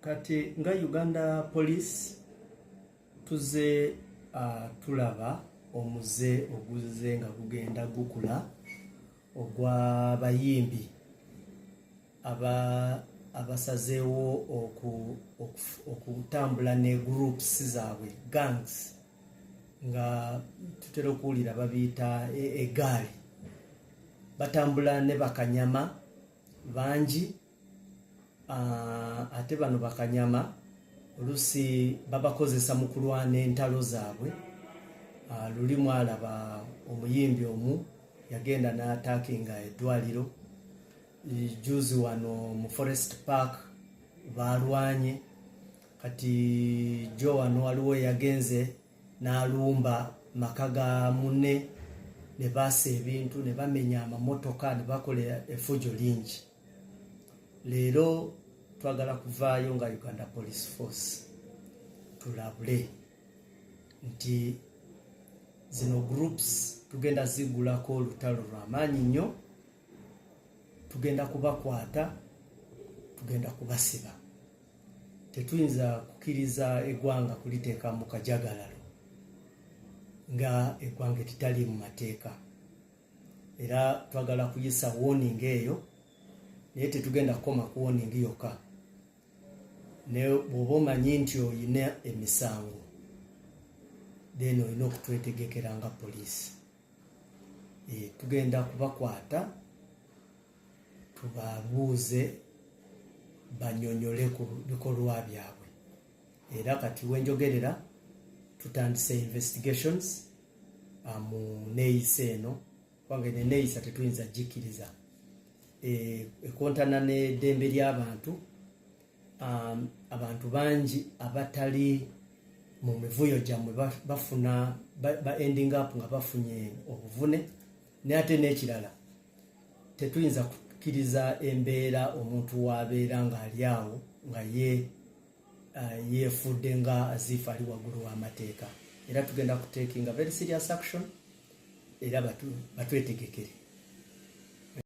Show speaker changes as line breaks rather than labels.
Kati nga Uganda Police tuze tulaba omuze oguze nga gugenda gukula ogw'abayimbi abasazeewo okutambula ne groups zaabwe, gangs, nga tutera okuwulira babiyita egaali. Batambula ne bakanyama bangi, ate bano bakanyama olusi babakozesa mu kulwana entalo zaabwe. Luli mwalaba omuyimbi omu yagenda n'attackinga eddwaliro. Juzi wano mu Forest Park balwanye. Kati jo wano waliwo yagenze n'alumba maka ga munne ne baasa ebintu ne bamenya amamotoka ne bakola effujo lingi. Leero twagala kuvaayo nga Uganda Police Force tulabule nti zino groups tugenda zigulako olutalo lw'amaanyi nnyo. Tugenda kubakwata, tugenda kubasiba. Tetuyinza kukkiriza eggwanga kuliteeka mu kajagalalo nga eggwanga eritali mu mateeka. Era twagala kuyisa warning eyo, naye tetugenda kukoma ku warning yokka. Ne bw'oba omanyi nti oyina emisango, then olina okutwetegekera nga poliisi. Tugenda kubakwata, tubabuuze banyonyole ku bikolwa byabwe. Era kati wenjogerera tutandise investigations mu neeyisa eno, kubanga neneeyisa tetuyinza gikkiriza. Ekontana n'eddembe ly'abantu. Abantu bangi abatali mu mivuyo gyammwe bafuna ba ending up nga bafunye obuvune. Naye ate n'ekirala, tetuyinza kukkiriza embeera omuntu wabeera ng'ali awo nga ye yeefudde nga as if ali waggulu w'amateeka. Era tugenda kutakinga very serious action, era batwetegekere.